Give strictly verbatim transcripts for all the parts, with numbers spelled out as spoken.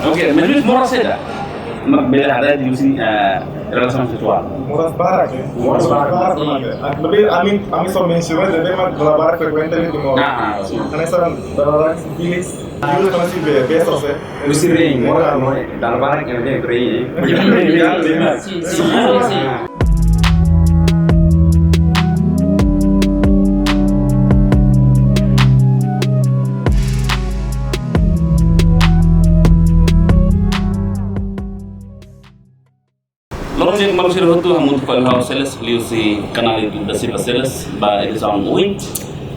Oke, menurut moras saida mak bele haree husi, eh, relasaun seksuál? Moras barak, ya. Moras barak. Moras barak, ya. Tapi ami, ami só mensiona, jadi mak moras barak frekuente di Timor. Ah, ah, sin. Hanesan dala barak sifilis, virus masih be-, besos, ya. Husi rein, moras, moras, dala barak yang ada rein, ya. Sin, sin, sin, sin. Loron di'ak maluk sira hotu, hamutuk fali ho Celes, liuhusi kanál YouTube da Silva Celes, ba edisaun ohin.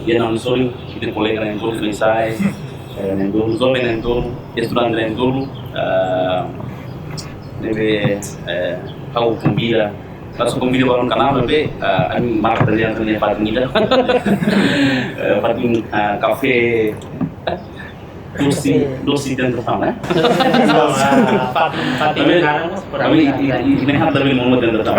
Iha ha'u-nia sorin, ita-nia kolega na'in-tolu, foin-sa'e, eh, na'in-tolu, joven na'in-tolu, estudante na'in-tolu, eh, ne'ebé, eh, ha'u konvida. Langsung konvida ba kanál ne'ebé, eh, ami marka tadi yang tadi fatin ida. Eh, fatin, eh, kafé, doce, doce tentação, né? Não, ah, fatin, fatin Também, naran, mas por também, aí, e, e, e nem há também uma tentação.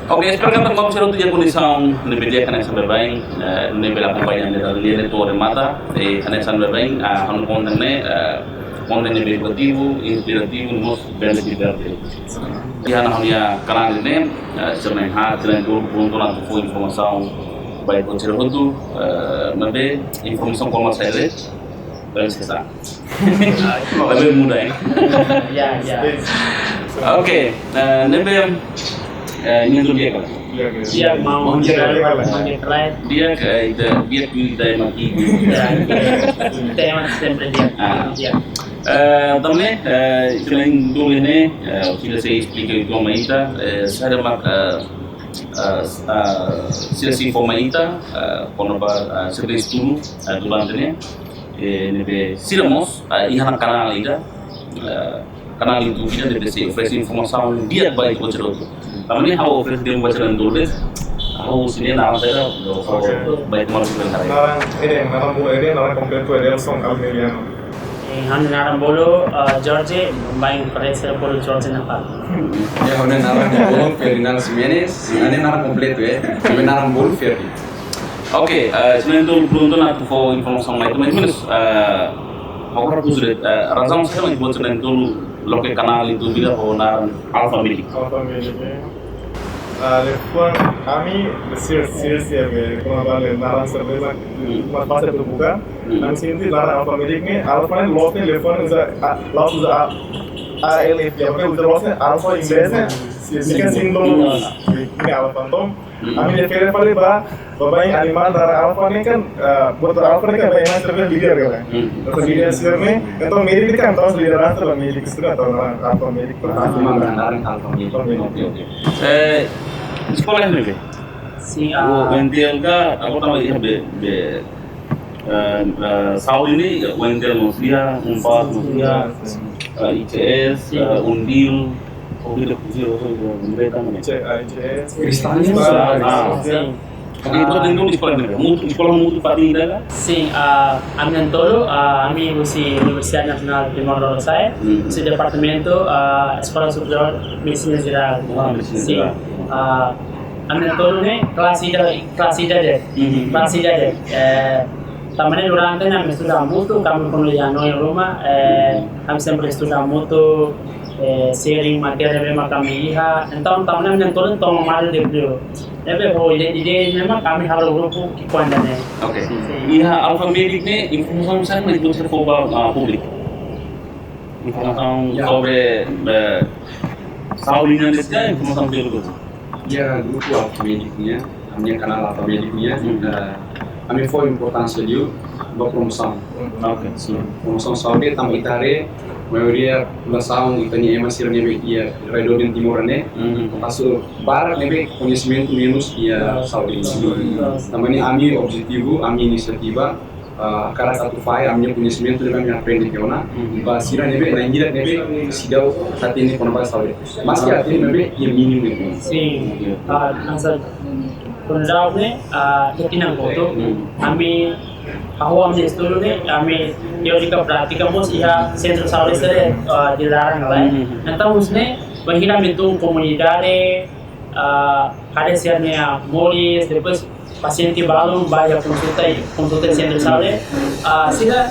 Oke, espera katak maluk sira hotu iha kondisaun ne'ebé di'ak hanesan baibain, eh, ne'ebé akompaña ne'e dala ida to'o remata, eh, hanesan baibain, ah, ha'u-nia konten ne'e, eh, konten ne'ebé edukativu, inspirativu, no mós bele divertidu. Iha ha'u-nia kanál ne'e, eh, sira na'in-haat, sira na'in-tolu prontu atu fó informasaun ba ita-boot sira hotu, eh, maibé informasaun kona-ba saida, bele sesa. Maibé muda, eh. Ya, ya. Oke, eh, ne'ebé, eh, na'in-tolu di'ak ka lae? Di'ak, maun. Maun di'ak ka lae? Maun di'ak ka lae? Di'ak, eh, ita, di'ak, ita ema ki. Ya, ya. Ita ema sempre di'ak. Ah. Di'ak. Eh, tanba ne'e, eh, sira na'in-tolu ne'e, eh, sira sei esplika uitoan mai ita, eh, saida mak, eh, eh, eh, sira sei informa ita, eh, kona-ba, eh, sira-nia estudu, eh, durante ne'e, eh, ne'ebé sira mós, eh, iha ona kanál ida, eh, kanál YouTube ida ne'ebé sei oferese informasaun di'ak ba ita-boot sira hotu. Tanba ne'e ha'u oferese di'ak ba sira na'in-tolu de'it, ha'u husi nia naran saida, oke, ba ita maluk sira haree. Naran, Eden, naran bolu Eden, naran kompletu Edelson Almeliano. Eh, ha'u-nia naran bolu, eh, Jorge, baibain parese bolu Jorge Natal. Ya, ha'u-nia naran bolu Ferdinand Ximenes, ha'u-nia naran kompletu, eh. Ha'u-nia naran bolu Ferdi. Oke, eh, sira na'in-tolu prontu atu fó informasaun mai ita, mais ou menos, eh, agora tu sudah, eh, razaun saida mak buat sira na'in-tolu loke kanál YouTube ida ho naran Alpha Medic? Alpha Medic, eh. Ah, liafuan ami, sira, sira, sira, eh, kona-ba naran sira ne'ebé, hmm, mais fásil atu buka. Hmm. Ami sente naran Alpha Medic ne'e, Alpha ne'e loos ne'e, liafuan uza, ah, la'ós uza, ah, A L F, ya, maibé uza loos ne'e, Alpha inglés ne'e, signifika símbolu, hmm, ne'e Alpha. Entaun, hmm, ami refere fali ba, ba baibain animál naran Alpha ne'e kan, ah, buat Alpha ne'e kan baibain sira-nia líder kan. Hmm. Entaun líder sira ne'e, entaun Medic ne'e kan, entaun lideransa ba Medic sira, entaun naran Alpha Medic, ah, naran Alpha Medic. Alpha Medic. Oke, oke. Eh, eskola ne'ebé? Sin, ah, UNTL ka, agora tanba iha be, be, eh, eh, saúde ne'e, UNTL mós iha, UNPAZ mós iha, eh, I C S, sin, eh, UNDIL, oh, ida, ida, ida, ida, ida, ida, ida, I C S. Kristaun. Ah, ah. Sin. Oke, entaun, entaun eskola ne'ebé? Mutu, eskola mutu fatin ida ka? Sin, ah, ami na'in-tolu, ah, ami husi Universidade Nasionál Timor Lorosa'e, hmm, husi departamentu, ah, Eskola Superiór Medisina Jerál. Ah, Medisina Jerál. Sin. Ah, ami na'in-tolu ne'e, klase ida, klase ida de'it. Mhm. Klase ida de'it. Eh, tanba ne'e durante ne'e ami estuda hamutuk, ami kuandu iha hanoin ruma, eh, ami sempre estuda hamutuk, eh, sharing matéria ne'ebé mak ami iha. Entaun, tanba ne'e ami na'in-tolu toma malu de brilho. Ne'ebé ho ide, ida ne'e mak ami halo grupu ki'ikoan ida-ne'e. Oke. Sin. Iha Alpha Medic ne'e, informasaun saida mak ita-boot sira fó ba, ah, públiku? Informasaun, ya, sobre, eh, saúde nian de'it ka, informasaun teóriku? Ya, grupu Alpha Medic nian, ami-nia kanál Alpha Medic nian, hmm, eh, ami fó importánsia liu ba promosaun. Oke. Sin, promosaun saúde, tanba ita haree, maioria populasaun, ita-nia ema sira ne'ebé iha redór Timor ne'e, hmm, kazu barak ne'ebé koñesimentu menus iha, ya, saúde. Sin. Tanba ne'e ami objetivu, ami inisiativa, ah, hakarak atu fahe ami-nia koñesimentu ne'ebé ami aprende tiha ona, hmm, ba sira ne'ebé, na'in-hirak ne'ebé seidauk hatene kona-ba saúde. Maski hatene maibé iha mínimu ne'e. Sin. Ah, hanesan, kuandu ha'u ne'e, ah, iha tinan kotuk, hmm, ami, ha'u ami estuda ne'e, ami teóriku prátiku mós iha sentru saúde sira, ah, di laran lai. Hmm. Entaun, husi ne'e, bainhira ami tun komunidade, ah, haree sira-nia moris, depois pasiente balun bá iha konsulta, konsulta sentru saúde, ah, sira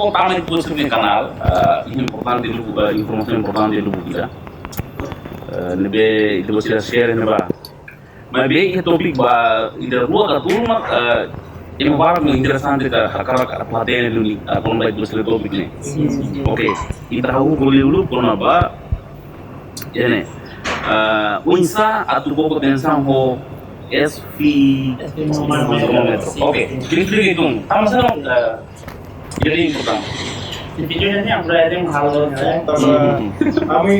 koko tama iha ita-boot sira-nia kanál, ah, importante duni, ah, informasaun importante duni ida. Ah, ne'ebé ita-boot sira share ne'ebá. Maibé iha tópiku ba ida rua ka tolu mak, ah, ema barak mak interesante ka hakarak atu hatene duni, ah, kona-ba ita-boot sira-nia tópiku ne'e. Sin, sin. Oke, ita hahú ko'alia uluk kona-ba, iha ne'e. Ah, oinsá atu koko tensaun ho S V, S V monómetru. Monómetru. Oke, esplika uitoan. Tanba saida, ah, jadi importante. Di vídeo ne'e agora ema halo, ne'e? Tanba, hmm, ami,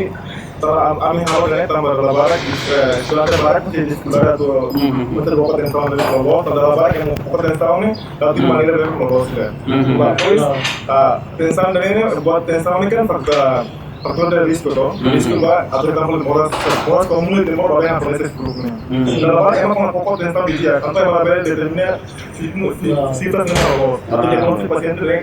tanba am-, ami halo ne'e, tanba dala barak, eh, estudante barak, mesti diskuti atu, hmm, mesti koko tensaun ne'e, koko tensaun ne'e, atu, hmm, maneira ne'e, koko sira. Hmm. Depois, ah, tensaun ne'e, buat tensaun ne'e kan, fakta, faktor de risku to. Hmm. Risku ba, atu ita mós, mós komún, ita mós, ba, yang, atu ese grupu ne'e. Hmm. Dala barak, ema koko tensaun di'ak, entaun ema bele determina, si, si, sifras ne'e, atu, ah, diagnosis pasiente ne'e,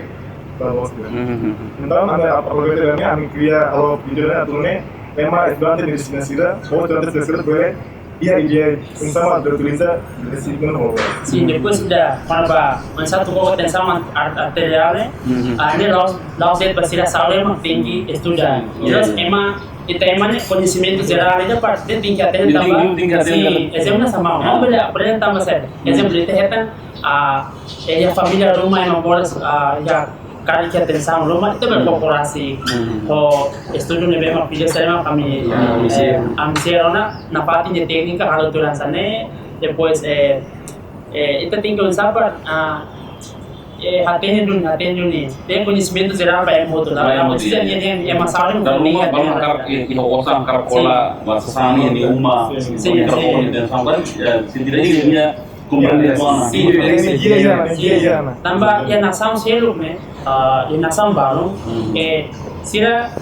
ba, loos, ya. Mhm. Entaun, ami aproveita ne'e, ami kria halo vídeo ne'e, atu nune'e, ema estudante medisina sira, ou estudante sira bele iha ideia, oinsá atu utiliza esse signo. Sin, depois ida, kona-ba, oinsá atu koko tensaun ar-, arteriál, mhm, ah, ne'e la'ós, la'ós de'it ba sira saúde mak tenke estuda. Sin. Terus, iya, ema, ita ema ne'e koñesimentu jerál ida para ita tenke hatene. Ita tanba, tenke, tenke hatene. Sin, ezemplu hanesan, ah, bele, bele tanba saida. Hmm. Ezemplu, ita hetan, ah, iha família ruma ema moras, ah, iha karik iha tensaun ruma, ita bele, hmm, koko rasik. Hmm. Ho estudu ne'ebé mak vídeo sira mak ami, hmm, eh, ami share ona, nafatin iha téknika halo tuir hanesan ne'e, depois, eh, eh, ita tenke sabar, ah, eh, hatene duni, hatene duni. Tenke koñesimentu jerál ba ema hotu. Ba ema hotu, ya, ya, ya. Ema saúde, dala ruma, tenke hatene, ba hakarak, eh, iha osan hakarak hola, sin, ba sasán iha nia uma, sin, sin, sin, tensaun, kan, eh, setidaknya, komprende, sin, sin, sin, sin, sin. Tanba iha nasaun seluk ne'e, ah, iha nasaun balu, hmm, eh, sira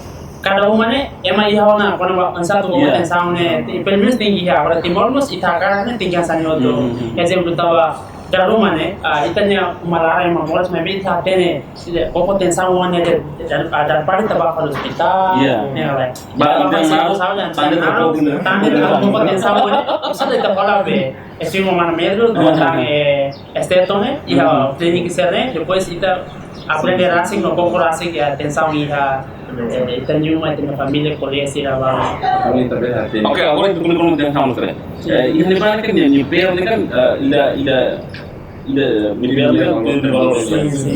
kada uma ne'e, ema iha ona, kona-ba oinsá atu koko, iya, tensaun ne'e, ti-, pelumenus tenke iha, agora Timor mós ita hakarak ne'e tenke hanesan ne'e hotu. Hmm, hmm. Ezemplu, tanba dala ruma ne'e, ah, ita-nia uma laran ema moras, maibé ita hatene, sira koko tensaun ne'e, de, de, ah, dala barak ita bá ba ospitál, iya, ne'e, ne'e. Ba, ita, ita, maun, saúde, tande, tande, tande, tande, koko tensaun ne'e, bisa ita hola be, S V monómetru, hmm, tang, eh, esteto ne'e, iha, hmm, klínika sira ne'e, depois ita aprende rasik no koko rasik iha tensaun iha, eh, ita-nia uma, ita-nia família, kolega sira ba. Oke, agora ita ko'alia kona-ba tensaun sira. Eh, iha ne'ebá ne'e kan, iha ne'ebá ne'e kan, eh, ida, ida, ida, ida, ida, ida, ida, ida, ida,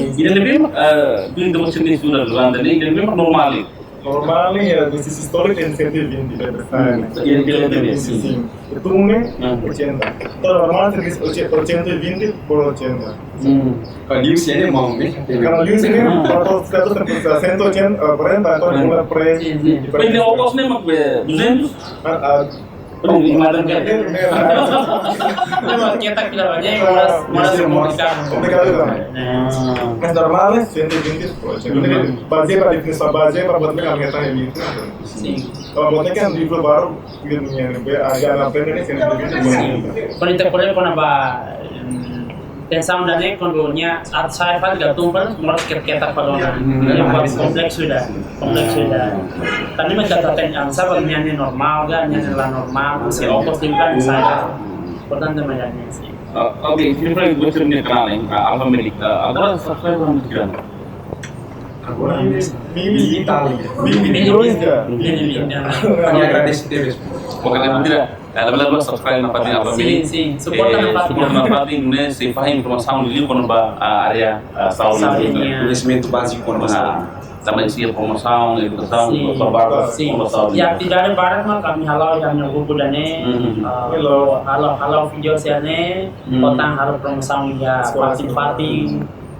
ida, ida, ida, ida, ida, normál. Normál, eh, desses históricos tem cento e vinte, né? Hum. Cento e vinte, sim. E tu, né? Hum. Oitenta. Então, normal, tem que ser oitenta e vinte por oitenta. Hum. Ka liu sira-ne'e maun, né? Ka liu sira-ne'e, para todos, para todos, cento e oitenta, ah, quarenta, então, sim, por aí. Sim, sim. Mas tem alguns mesmo que é duzentos? Ah, ah, Pernah di Madang kan? Memang kita kira banyak, malas, malas, iya, malas komunikasi. Komunikasi, kan? Ah. Mas normal, né? Cento e vinte, pô, cento e vinte. Hmm. Bazeia ba definisaun, bazeia ba buat ne'ebé ami hatene iha livru. Sin. Kalau buat ne'e kan livru baru, dia punya, ne'ebé, ah, dia na aprende ne'e cento e vinte. Sin. Kuandu ita ko'alia kona-ba, mm, tensaun ida-ne'e, kuandu nia atu sa'e fali, gatumpal, moras ketak-ketak padona. Hmm. Jadi, kompleksu ida. Kompleksu ida. Tanba mak ita hatene, ah, saida mak nia ne'e normál ka, nia ne'e la normál, se okos liu kan, saida. Importante mak ida-ne'e, sin. Ah, oke, ini paling buat sini kenal, ah, Alfa Medic. Ah, agora subscriber berapa? Agora, mimi, mimi, mimi, mimi, mimi, mimi. Ami agradese tebes. Oke, tidak. Eh, labele haluha subscribe nafatin Alfa Medic. Sin, sin. Suporta, eh, nafatin. Suporta nafatin, nune'e sei fahe informasaun liu kona-ba, ah, área, ah, saúde. Saúde, ya. Koñesimentu báziku kona-ba saúde. Ah, tanba iha promosaun, edukasaun, sin, ba, ba, ba, sin, kona-ba saúde. Ya, atividade barak mak ami hala'o iha ami-nia grupu ida-ne'e. Hmm. Ah, halo, halo, halo vídeo sira-ne'e, hmm, kota halo promosaun iha, eskola, fatin-fatin.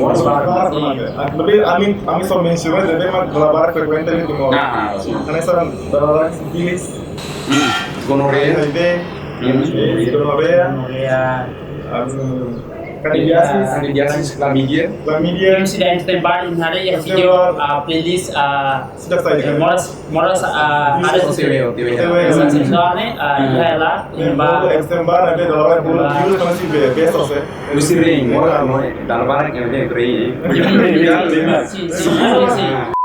Moras barak. Barak, barak. Ah, tapi ami, ami só mensiona, jadi mak dala barak frekuente iha Timor. Ah, sin. Hanesan dala barak sífilis, gonorreia, H I V, gonorreia, gonorreia, ah, candidiasis, candidiasis, klamídia. Klamídia. Imi seidauk Epstein-Barr, imi haree iha vídeo, ah, playlist, ah, seidauk sai. Eh, moras, moras, ah, haree. Sexual ne'e, ah, iha hela, iha ba. Epstein-Barr, ada dala barak bulu, virus masih be-, biasa sih. Husi rein, moras, moras, dala barak ne'e rein. Sin, sin, sin.